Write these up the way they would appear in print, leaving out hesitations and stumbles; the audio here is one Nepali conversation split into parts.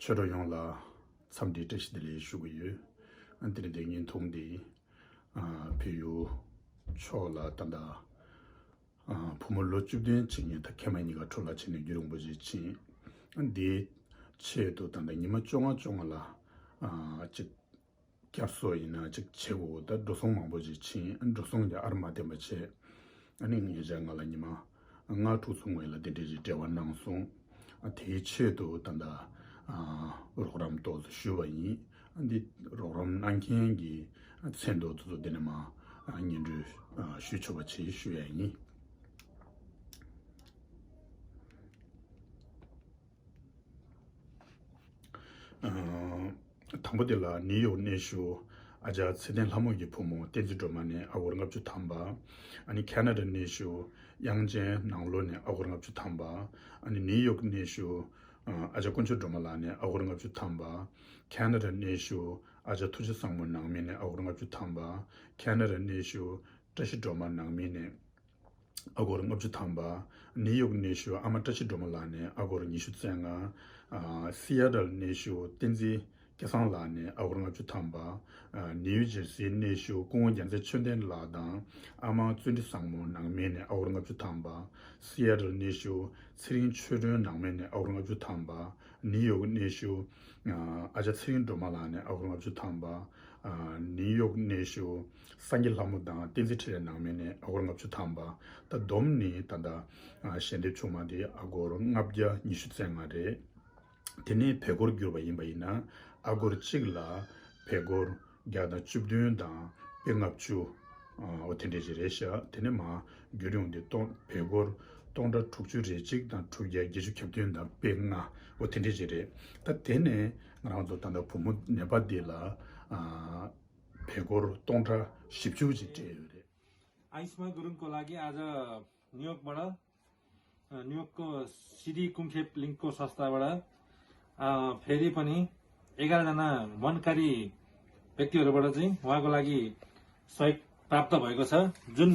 choroyongla samdi tashidili shuguyu antini dengin tongdi piyu chola tanda pumullo chubden chingi ta kemaniga chola chini gyurungboji chin andi chedo tanda nima chonga la chik kyapso ina chik chego da dosong mangboji chin an dosong ja arma demba che ani ngeja ngala nima nga tusungwe la dendeji dewa nangsong ati chedo tanda rogram toz shuwayi andi rogram nankiyengi tsendo tuzo denema nyendu shuchobachi shuyayi tambodela niyo neshu aja tseden lamogi pumo tenzidomane agorangapchu tamba ani Canada neshu 양제 나올로네 아고랑갑주 탐바 아니 뉴욕 내슈 아자 군주 드라마라네 아고랑갑주 탐바 캐나다 내슈 아자 투지 상문 나미네 아고랑갑주 탐바 캐나다 내슈 다시 드라마 나미네 아고랑갑주 탐바 뉴욕 내슈 아마 다시 드라마라네 아고랑 이슈츠anga 시애틀 내슈 텐지 계산라네 아고랑갑주 탐바 뉴저지 내슈 공원장제 춘된 라당 아마 준비 상문 낭면에 아고랑갑주 탐바 시애틀 내슈 스린 추르 낭면에 아고랑갑주 탐바 뉴욕 내슈 아자 스린 도말라네 아고랑갑주 탐바 뉴욕 내슈 상길라무다 딘지트레 낭면에 아고랑갑주 탐바 다 돔니 단다 셴데 초마디 아고랑갑자 니슈츠engare 테네 페고르 규바 임바이나 아고르 찌글라 페고르 갸다 춥드은다 뱅압추 오텐데지레샤 테네마 규룡데 돈 페고르 돈다 툭주리 찍다 투게 기주 캡된다 뱅나 오텐데지레 다 테네 나라도 단다 부모 네바딜라 페고르 돈다 십주지 제레 आइसमा गुरुङको लागि आज न्युयोर्कको सिडी कुङखेप लिङ्कको संस्थाबाट फेरि पनि 11 जना मनकारी व्यक्तिहरूबाट चाहिँ उहाँको लागि सहयोग प्राप्त भएको छ जुन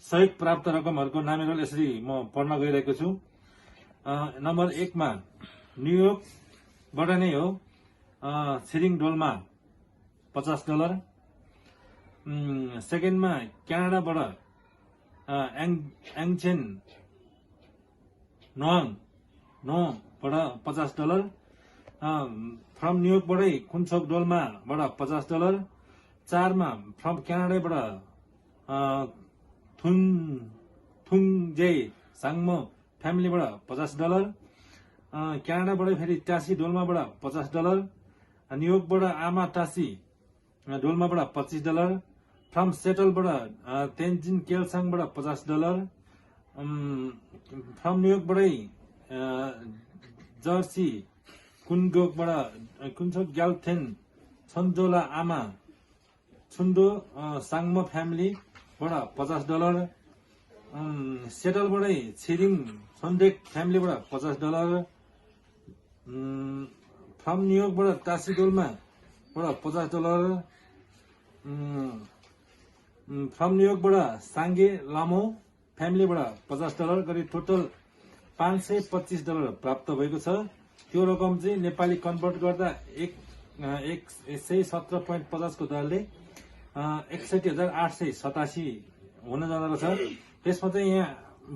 सहयोग प्राप्त रकमहरूको नामहरू यसरी म पढ्न गइरहेको छु नम्बर 1 मा न्युयोर्कबाट नै हो छिरिङ डोल्मा $50 सेकेन्ड मा क्यानाडाबाट एङचेन नोङ बाट $50 फ्रम न्युयोर्कबाटै कुन्छोक डोल्माबाट $50 4 मा फ्रम क्यानाडाबाट थुङजे साङमो फ्यामिलीबाट $50 क्यानाडाबाट फेरि टासी डोल्माबाट $50 न्युयोर्कबाट आमा Tashi डोल्माबाट $25 from सेटलबाट Tenjin केलसाङबाट $50 from न्युयोर्कबाटै Jersey कुन्छोक ग्यालथेन छन्जोला आमा छुन्दो साङमो फ्यामिलीबाट $50 सेटलबाटै छिरिङ सन्देक फ्यामिलीबाट $50 फ्रम न्युयोर्कबाट टासी डोल्माबाट $50 फ्रम न्युयोर्कबाट साङ्गे लामो फ्यामिलीबाट $50 गरी टोटल $525 प्राप्त भएको छ त्यो रकम चाहिँ नेपाली कन्भर्ट गर्दा 117.50 को दरले 61,887 हुन जाँदो रहेछ त्यसमा चाहिँ यहाँ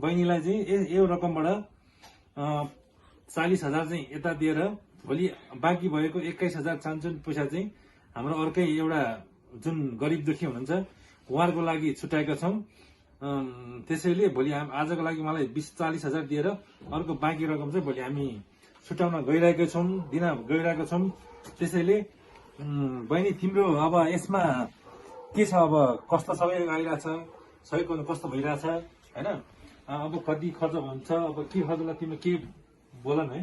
बहिनीलाई चाहिँ यो रकमबाट 40,000 चाहिँ यता दिएर भोलि बाँकी भएको 21,000 पैसा चाहिँ हाम्रो अर्कै एउटा जुन गरिब दुखी हुनुहुन्छ उहाँहरूको लागि छुट्याएका छौं त्यसैले भोलि आजको लागि मलाई 20-40,000 दिएर अर्को बाँकी रकम चाहिँ भोलि हामी छुट्याउन गइरहेका छौं त्यसैले बहिनी तिम्रो अब यसमा के छ अब कस्तो समय आइरहेछ सहयोग कस्तो भइरहेछ हैन अब कति खर्च हुन्छ अब के खर्चलाई तिम्रो के बोल न है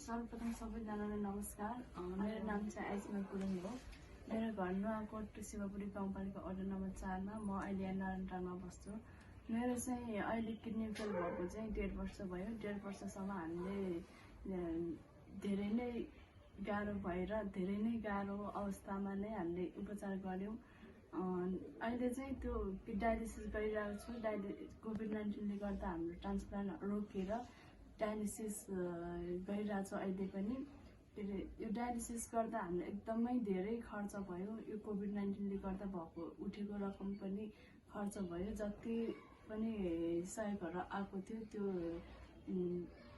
सर्वप्रथम सबैजनालाई नमस्कार मेरो नाम चाहिँ आइसमा गुरुङ हो मेरो घर नुवाकोट शिवपुरी गाउँपालिका वडा नम्बर 4 मा म अहिले नारायणटारमा बस्छु मेरो चाहिँ अहिले किडनी फेल भएको चाहिँ 1.5 वर्ष भयो 1.5 वर्षसम्म हामीले धेरै नै गाह्रो भएर धेरै नै गाह्रो अवस्थामा नै हामीले उपचार गर्यौं अहिले चाहिँ त्यो डायलिसिस गरिरहेको छु कोभिड-19 ले गर्दा हाम्रो ट्रान्सप्लान्ट रोकिएर डायलिसिस गरिरहेको छु अहिले पनि के अरे यो डायलिसिस गर्दा हामीलाई एकदमै धेरै खर्च भयो। यो कोभिड-19ले गर्दा भएको उठेको रकम पनि खर्च भयो। जति पनि सहयोगहरू आएको थियो त्यो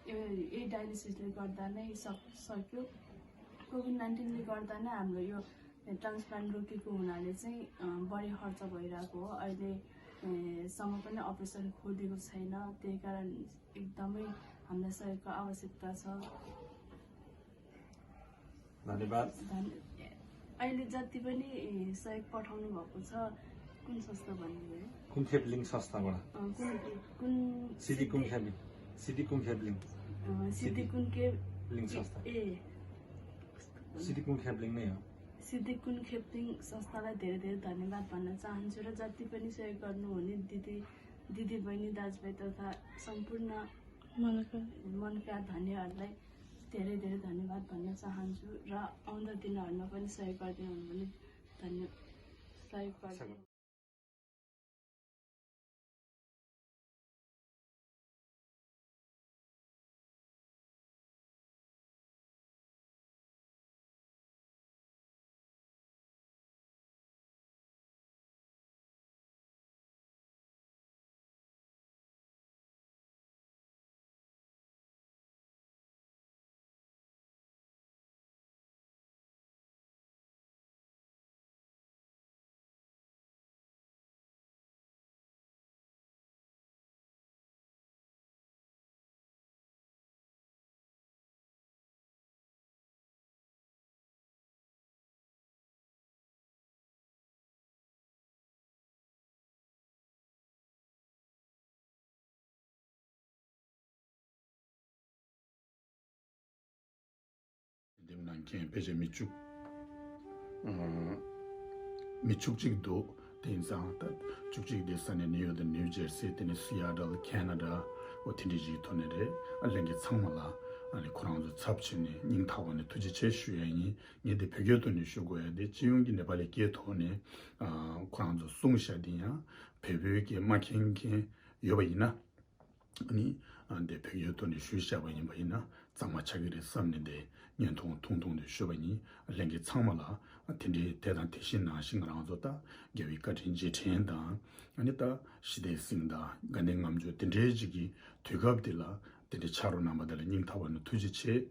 यही डायलिसिसले गर्दा नै सक्यो। कोभिड-19ले गर्दा नै हाम्रो यो ट्रान्सप्लान्ट रोकेको हुनाले चाहिँ बढी खर्च भइरहेको हो। अहिलेसम्म पनि अपरेसन खोलेको छैन, त्यही कारण एकदमै हामीलाई सहयोगको आवश्यकता छ। धन्यवाद। अहिले जति पनि सहयोग पठाउनु भएको छ, कुन संस्था भन्नुभयो? कुङखेबलिङ संस्थाबाट कुन सिडी कुङखेबलिङ सिडी कुङखेबलिङ सिद्धि कुनखेब लिङ संस्था सिडी कुङखेबलिङ नै हो। सिद्धि कुनखेबलिङ संस्थालाई धेरै धेरै धन्यवाद भन्न चाहन्छु र जति पनि सहयोग गर्नुहुने दिदी बहिनी दाजुभाइ तथा सम्पूर्ण मनका धन्यहरूलाई धेरै धेरै धन्यवाद भन्न चाहन्छु र आउँदो दिनहरूमा पनि सहयोग गरिदिनु हुने भने सहयोग गर्छु। demnanken peje michukjigdo tenzang ta chukjig desane New Jersey tene Seattle Canada otinji tonere alenge changmala 아니 코랑도 잡치니 닝타원에 투지 제슈야니 니데 배교도니 쇼고야 데 지용기 네발에 기토네 코랑도 송샤디야 배배게 마킹게 여바이나 아니 안데 배교도니 슈샤바니 바이나 장마차기를 썼는데 년통 통통의 쇼바니 랭게 창마라 텐디 대단 대신나 신가랑도다 여기까지 이제 텐다 아니다 시대 쓴다 간행감주 텐데지기 되갑들라 텐디 차로 남아들 닝타원의 투지체